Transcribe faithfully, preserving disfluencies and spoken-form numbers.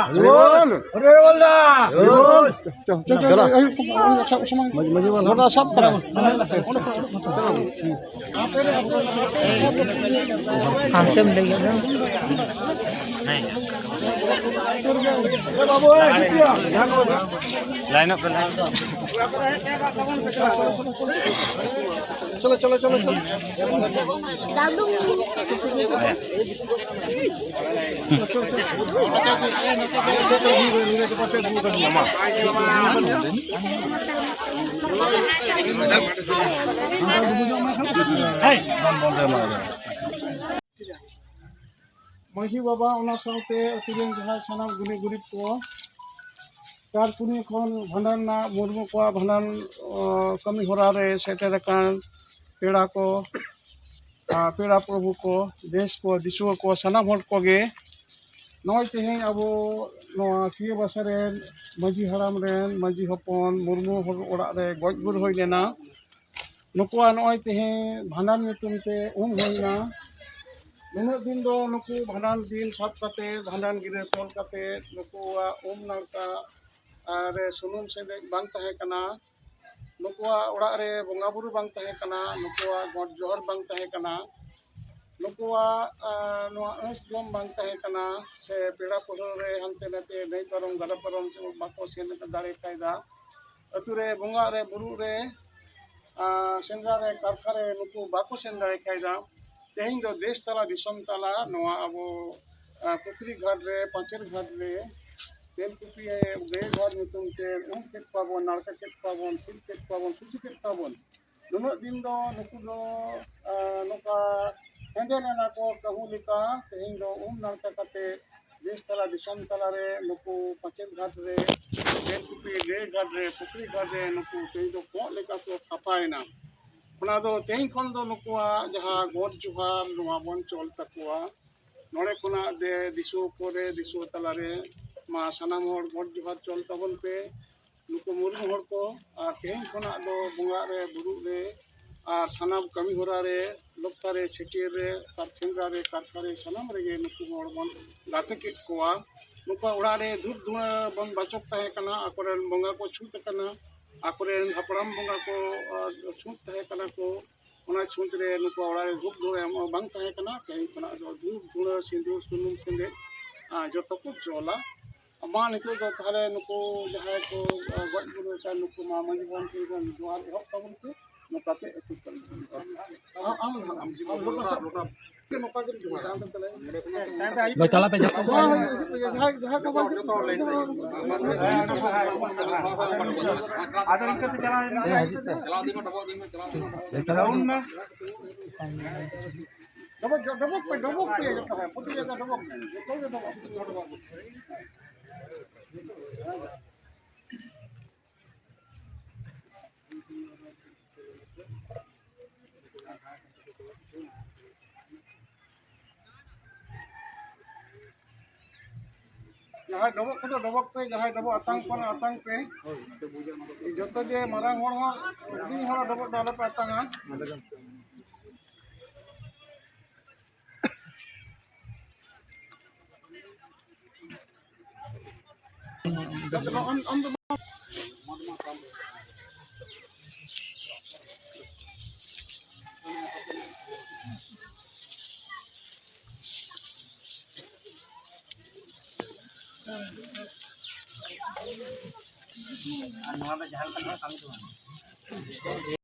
ᱦᱚᱨᱤᱵᱚᱞ! ᱦᱚᱨᱤᱵᱚᱞ ᱫᱟ! ᱦᱚᱨᱤᱵᱚᱞ! ᱪᱚ, ᱪᱚ, ᱪᱚ, ᱪᱟᱞᱟᱜ᱾ ᱟᱭᱩᱵ ᱠᱚ, ᱟᱭᱩᱵ ᱥᱟᱵ, ᱥᱟᱢᱟᱝ᱾ ᱢᱟᱹᱡᱷᱤ, ᱢᱟᱹᱡᱷᱤ ᱵᱟᱵᱟ᱾ ᱱᱚᱰᱮ ᱥᱟᱵ ᱛᱟᱨᱟ᱾ ᱦᱟᱱᱛᱮᱢ ᱞᱟᱹᱭ ᱠᱮᱫᱟ᱾ ᱞᱟᱭᱤᱱ ᱟᱯ ᱯᱮ, ᱞᱟᱭᱤᱱ ᱟᱯ᱾ ᱪᱚᱞᱚ, ᱪᱚᱞᱚ, ᱪᱚᱞᱚ, ᱪᱚᱞᱚ᱾ ᱫᱟᱫᱩ᱾ ᱢᱟᱹᱡᱷᱤ ᱵᱟᱵᱟ, ᱚᱱᱟ ᱥᱟᱶᱛᱮ ᱟᱹᱛᱩ ᱨᱮᱱ ᱡᱟᱦᱟᱸᱭ ᱥᱟᱱᱟᱢ ᱜᱩᱱᱤ ᱜᱩᱨᱤᱵ ᱠᱚ, ᱪᱟᱨ ᱠᱩᱱᱤ ᱠᱷᱚᱱ ᱵᱷᱟᱸᱰᱟᱱ ᱨᱮᱱᱟᱜ, ᱢᱩᱨᱢᱩ ᱠᱚᱣᱟᱜ ᱵᱷᱟᱸᱰᱟᱱ, ᱚ, ᱠᱟᱹᱢᱤ ᱦᱚᱨᱟ ᱨᱮ ᱥᱮᱴᱮᱨ ᱟᱠᱟᱱ ᱯᱮᱲᱟ ᱠᱚ, ᱟᱨ ᱯᱮᱲᱟ ᱯᱨᱚᱵᱷᱩ ᱠᱚ, ᱫᱮᱥ ᱠᱚ, ᱫᱤᱥᱩᱣᱟᱹ ᱠᱚ, ᱥᱟᱱᱟᱢ ᱦᱚᱲ ᱠᱚᱜᱮ ᱱᱚᱜᱼᱚᱭ ᱛᱮᱦᱮᱧ ᱟᱵᱚ ᱱᱚᱣᱟ ᱥᱤᱭᱟᱹ ᱵᱟᱥᱟ ᱨᱮᱱ ᱢᱟᱹᱡᱷᱤ ᱦᱟᱲᱟᱢ ᱨᱮᱱ ᱢᱟᱹᱡᱷᱤ ᱦᱚᱯᱚᱱ ᱢᱩᱨᱢᱩ ᱦᱚᱲ ᱚᱲᱟᱜ ᱨᱮ ᱜᱚᱡ ᱜᱩᱨ ᱦᱩᱭ ᱞᱮᱱᱟ᱾ ᱱᱩᱠᱩᱣᱟᱜ ᱱᱚᱜᱼᱚᱭ ᱛᱮᱦᱮᱧ ᱵᱷᱟᱸᱰᱟᱱ ᱧᱩᱛᱩᱢ ᱛᱮ ᱩᱢ ᱦᱩᱭᱱᱟ᱾ ᱱᱩᱱᱟᱹᱜ ᱫᱤᱱ ᱫᱚ ᱱᱩᱠᱩ ᱵᱷᱟᱸᱰᱟᱱ ᱫᱤᱱ ᱥᱟᱵ ᱠᱟᱛᱮ, ᱵᱷᱟᱸᱰᱟᱱ ᱜᱤᱨᱟᱹ ᱛᱚᱞ ᱠᱟᱛᱮ ᱱᱩᱠᱩᱣᱟᱜ ᱩᱢ ᱱᱟᱲᱠᱟ ᱨᱮ ᱥᱩᱱᱩᱢ ᱥᱮᱸᱜᱮᱞ ᱵᱟᱝ ᱛᱟᱦᱮᱸ ᱠᱟᱱᱟ᱾ ᱱᱩᱠᱩᱣᱟᱜ ᱚᱲᱟᱜ ᱨᱮ ᱵᱚᱸᱜᱟ ᱵᱩᱨᱩ ᱵᱟᱝ ᱛᱟᱦᱮᱸ ᱠᱟᱱᱟ, ᱱᱩᱠᱩᱣᱟᱜ ᱜᱚᱰ ᱡᱚᱦᱟᱨ ᱵᱟᱝ ᱛᱟᱦᱮᱸ ᱠᱟᱱᱟ, ᱱᱩᱠᱩᱣᱟᱜ, ᱟᱸ, ᱱᱚᱣᱟ ᱟᱹᱥ ᱡᱚᱢ ᱵᱟᱝ ᱛᱟᱦᱮᱸ ᱠᱟᱱᱟ, ᱥᱮ ᱯᱮᱲᱟ ᱯᱟᱹᱲᱦᱟᱹ ᱨᱮ ᱦᱟᱱᱛᱮ ᱱᱟᱛᱮ ᱱᱟᱹᱭ ᱯᱟᱨᱚᱢ, ᱜᱟᱰᱟ ᱯᱟᱨᱚᱢ ᱵᱟᱠᱚ ᱥᱮᱱ ᱫᱟᱲᱮ ᱠᱟᱭᱫᱟ᱾ ᱟᱹᱛᱩ ᱨᱮ ᱵᱚᱸᱜᱟ ᱨᱮ ᱵᱩᱨᱩ ᱨᱮ, ᱟᱸ, ᱥᱮᱸᱫᱽᱨᱟ ᱨᱮ ᱠᱟᱨᱠᱷᱟ ᱨᱮ ᱱᱩᱠᱩ ᱵᱟᱠᱚ ᱥᱮᱱ ᱫᱟᱲᱮ ᱠᱟᱭᱫᱟ᱾ ᱛᱮᱦᱮᱧ ᱫᱚ ᱫᱮᱥ ᱛᱟᱞᱟ ᱫᱤᱥᱚᱢ ᱛᱟᱞᱟ ᱱᱚᱣᱟ ᱟᱵᱚ, ᱟᱸ, ᱯᱩᱠᱷᱨᱤ ᱜᱷᱟᱴ ᱨᱮ, ᱯᱟᱧᱪᱮᱛ ᱜᱷᱟᱴ ᱨᱮ, ᱛᱮᱞᱠᱩᱯᱤ ᱜᱟᱹᱭ ᱜᱷᱟᱴ ᱧᱩᱛᱩᱢ ᱛᱮ ᱩᱢ ᱠᱮᱫ ᱠᱚᱣᱟ ᱵᱚᱱ, ᱱᱟᱲᱠᱟ ᱠᱮᱫ ᱠᱚᱣᱟ ᱵᱚᱱ, ᱪᱮᱫ ᱠᱮᱫ ᱠᱚᱣᱟ ᱵᱚᱱ, ᱠᱩᱥᱤ ᱠᱮᱫ ᱠᱚᱣᱟ ᱵᱚᱱ᱾ ᱱᱩᱱᱟᱹᱜ ᱫᱤᱱ ᱫᱚ ᱱᱩᱠᱩ ᱫᱚ, ᱟᱸ, ᱱᱚᱝᱠᱟ ᱦᱮᱸᱫᱮ ᱞᱮᱱᱟ ᱠᱚ ᱠᱟᱹᱦᱩ ᱞᱮᱠᱟ᱾ ᱛᱮᱦᱮᱧ ᱫᱚ ᱩᱢ ᱱᱟᱲᱠᱟ ᱠᱟᱛᱮ ᱫᱮᱥ ᱛᱟᱞᱟ ᱫᱤᱥᱚᱢ ᱛᱟᱞᱟᱨᱮ ᱱᱩᱠᱩ ᱯᱟᱧᱪᱮᱛ ᱜᱷᱟᱴ ᱨᱮ, ᱛᱮᱞᱠᱩᱯᱤ ᱜᱟᱹᱭ ᱜᱷᱟᱴ ᱨᱮ, ᱯᱩᱠᱷᱨᱤ ᱜᱷᱟᱴ ᱨᱮ ᱱᱩᱠᱩ ᱛᱮᱦᱮᱧ ᱫᱚ ᱠᱚᱸᱜ ᱞᱮᱠᱟ ᱠᱚ ᱥᱟᱯᱷᱟᱭᱮᱱᱟ᱾ ᱚᱱᱟ ᱫᱚ ᱛᱮᱦᱮᱧ ᱠᱷᱚᱱ ᱫᱚ ᱱᱩᱠᱩᱣᱟᱜ ᱡᱟᱦᱟᱸ ᱜᱚᱰ ᱡᱚᱦᱟᱨ, ᱱᱚᱣᱟ ᱵᱚᱱ ᱪᱚᱞ ᱛᱟᱠᱚᱣᱟ᱾ ᱱᱚᱰᱮ ᱠᱷᱚᱱᱟᱜ ᱫᱮ ᱫᱤᱥᱩᱣᱟᱹ ᱠᱚᱨᱮ, ᱫᱤᱥᱩᱣᱟᱹ ᱛᱟᱞᱟᱨᱮ ᱢᱟ ᱥᱟᱱᱟᱢ ᱦᱚᱲ ᱜᱚᱰ ᱡᱚᱦᱟᱨ ᱪᱚᱞ ᱛᱟᱵᱚᱱ ᱯᱮ᱾ ᱱᱩᱠᱩ ᱢᱩᱨᱢᱩ ᱦᱚᱲ ᱠᱚ, ᱟᱨ ᱛᱮᱦᱮᱧ ᱠᱷᱚᱱᱟᱜ ᱫᱚ ᱵᱚᱸᱜᱟᱜ ᱨᱮ, ᱵᱩᱨᱩᱜ ᱨᱮ, ᱟᱨ ᱥᱟᱱᱟᱢ ᱠᱟᱹᱢᱤ ᱦᱚᱨᱟ ᱨᱮ, ᱞᱚᱠᱛᱟ ᱨᱮ, ᱪᱷᱟᱹᱴᱭᱟᱹᱨ ᱨᱮ, ᱟᱨ ᱥᱮᱸᱫᱽᱨᱟ ᱨᱮ, ᱠᱟᱨᱠᱷᱟ ᱨᱮ, ᱥᱟᱱᱟᱢ ᱨᱮᱜᱮ ᱱᱩᱠᱩ ᱦᱚᱲ ᱵᱚᱱ ᱜᱟᱛᱮ ᱠᱮᱫ ᱠᱚᱣᱟ᱾ ᱱᱩᱠᱩᱣᱟᱜ ᱚᱲᱟᱜ ᱨᱮ ᱫᱷᱩᱯ ᱫᱷᱩᱬᱟᱹ ᱵᱚᱱ ᱵᱟᱪᱚᱠ ᱛᱟᱦᱮᱸ ᱠᱟᱱᱟ, ᱟᱠᱚᱨᱮᱱ ᱵᱚᱸᱜᱟ ᱠᱚ ᱪᱷᱩᱸᱛ ᱟᱠᱟᱱᱟ, ᱟᱠᱚᱨᱮᱱ ᱦᱟᱯᱲᱟᱢ ᱵᱚᱸᱜᱟ ᱠᱚ ᱟᱨ ᱪᱷᱩᱸᱛ ᱛᱟᱦᱮᱸ ᱠᱟᱱᱟ ᱠᱚ, ᱚᱱᱟ ᱪᱷᱩᱸᱛ ᱨᱮ ᱱᱩᱠᱩᱣᱟᱜ ᱚᱲᱟᱜ ᱨᱮ ᱫᱷᱩᱯ ᱫᱷᱩᱬᱟᱹ ᱮᱢᱚᱜ ᱵᱟᱝ ᱛᱟᱦᱮᱸ ᱠᱟᱱᱟ᱾ ᱛᱮᱦᱮᱧ ᱠᱷᱚᱱᱟᱜ ᱫᱚ ᱫᱷᱩᱯ ᱫᱷᱩᱬᱟᱹ, ᱥᱤᱸᱫᱩᱨ, ᱥᱩᱱᱩᱢ, ᱥᱮᱸᱫᱮᱫ, ᱟᱨ ᱡᱚᱛᱚ ᱠᱚ ᱪᱚᱞᱟ᱾ ᱢᱟ ᱱᱤᱛᱚᱜ ᱫᱚ ᱛᱟᱦᱚᱞᱮ ᱱᱩᱠᱩ ᱡᱟᱦᱟᱸᱭ ᱠᱚ ᱜᱚᱡ ᱜᱩᱨᱩ ᱟᱠᱟᱱ ᱱᱩᱠᱩ ᱢᱟ ᱢᱟᱹᱡᱷᱤ ᱵᱟᱵᱟ ᱴᱷᱮᱱ ᱵᱚᱱ ᱡᱚᱦᱟᱨ ᱮᱦᱚᱵ ᱛᱟᱵᱚᱱ ᱯᱮ, ᱱᱚᱝᱠᱟ ᱛᱮ ᱟᱹᱛᱩ ᱠᱟᱹᱢᱤ᱾ ᱟᱢ, ᱟᱢ, ᱟᱢ, ᱟᱢ, ᱱᱚᱝᱠᱟ ᱜᱮ ᱡᱚᱦᱟᱨ᱾ ᱫᱚ ᱪᱟᱞᱟᱜ ᱯᱮ, ᱡᱚᱛᱚ ᱠᱚ᱾ ᱡᱟᱦᱟᱸᱭ, ᱡᱟᱦᱟᱸᱭ ᱠᱚ ᱵᱟᱝ ᱡᱚᱛᱚ ᱞᱟᱭᱤᱱ ᱨᱮ᱾ ᱟᱫᱚ ᱤᱱᱠᱟᱹ ᱛᱮ ᱪᱟᱞᱟᱣ ᱮᱱᱟ᱾ ᱪᱟᱞᱟᱣ ᱤᱫᱤ ᱢᱮ, ᱰᱚᱵᱚᱜ ᱤᱫᱤ ᱢᱮ, ᱪᱟᱞᱟᱣ ᱤᱫᱤ ᱢᱮ᱾ ᱰᱟᱣᱩᱱ ᱢᱮ᱾ ᱰᱚᱵᱚᱜ, ᱰᱚᱵᱚᱜ ᱯᱮ, ᱰᱚᱵᱚᱜ ᱯᱮ, ᱡᱚᱛᱚ ᱦᱚᱲ᱾ ᱯᱨᱚᱛᱤ ᱡᱟᱭᱜᱟ ᱰᱚᱵᱚᱜ ᱢᱮ᱾ ᱡᱚᱛᱚ ᱜᱮ ᱰᱚᱵᱚᱜ ᱢᱮ᱾ ᱡᱟᱦᱟᱸᱭ ᱰᱚᱵᱚᱜ ᱠᱚᱫᱚ ᱰᱚᱵᱚᱜ ᱯᱮ, ᱡᱟᱦᱟᱸᱭ ᱰᱚᱵᱚᱜ ᱟᱛᱟᱝ ᱠᱚ ᱠᱟᱱᱟ ᱟᱛᱟᱝ ᱯᱮ᱾ ᱡᱚᱛᱚ ᱡᱮ ᱢᱟᱨᱟᱝ ᱦᱚᱲ ᱦᱚᱸ ᱦᱩᱰᱤᱧ ᱦᱚᱲ ᱰᱚᱵᱚᱜ ᱫᱚ ᱟᱞᱚᱯᱮ ᱟᱛᱟᱝᱟ᱾ ᱟᱨ ᱱᱚᱣᱟ ᱫᱚ ᱡᱟᱦᱟᱸ ᱞᱮᱠᱟ ᱱᱚᱣᱟ ᱠᱟᱹᱢᱤ ᱫᱚ ᱵᱟᱝ᱾